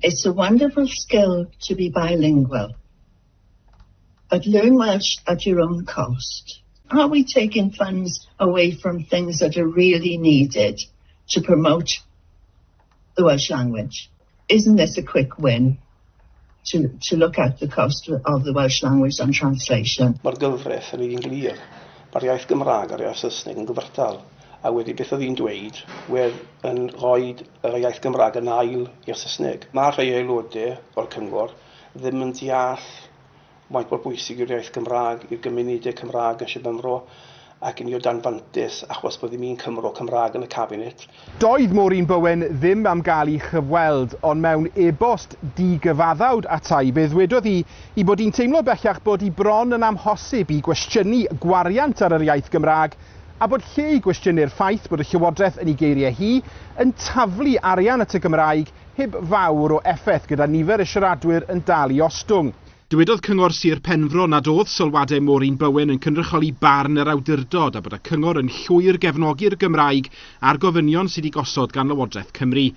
It's a wonderful skill to be bilingual, but learn Welsh at your own cost. Are we taking funds away from things that are really needed to promote the Welsh language? Isn't this a quick win to look at the cost of the Welsh language and translation? Mae'r gyfraith yn un glir. Mae'r iaith Gymraeg a'r iaith Saesneg yn gyfartal. A wedi beth oedd hi'n dweud, wedd yn rhoi yr iaith Gymraeg yn ail i'r Saesneg. Mae rhai aelodau o'r cyngor ddim yn deall faint mor bwysig yw'r iaith Gymraeg i'r gymunedau Cymraeg yn Sir Benfro ac yn i o dan fantais achos bod ddim un Cymro Cymraeg yn y cabinet. Doedd Maureen Bowen ddim am gael ei chyfweld, ond mewn e-bost digyfaddawd atai, fe ddwedodd hi i bod hi'n teimlo bellach bod hi bron yn amhosib i gwestiynu gwariant ar yr iaith Gymraeg a bod lle i gwestiynu'r ffaith bod y Llywodraeth yn ei geiriau hi yn taflu arian at y Gymraeg heb fawr o effaith gyda nifer y siaradwyr yn dal i ostwng. Dywedodd Cyngor Sir Penfro nad oedd sylwadau Maureen Bowen yn cynrychioli barn yr awdurdod a bod y cyngor yn llwyr gefnogi'r Gymraeg a'r gofynion sydd wedi gosod gan Lywodraeth Cymru.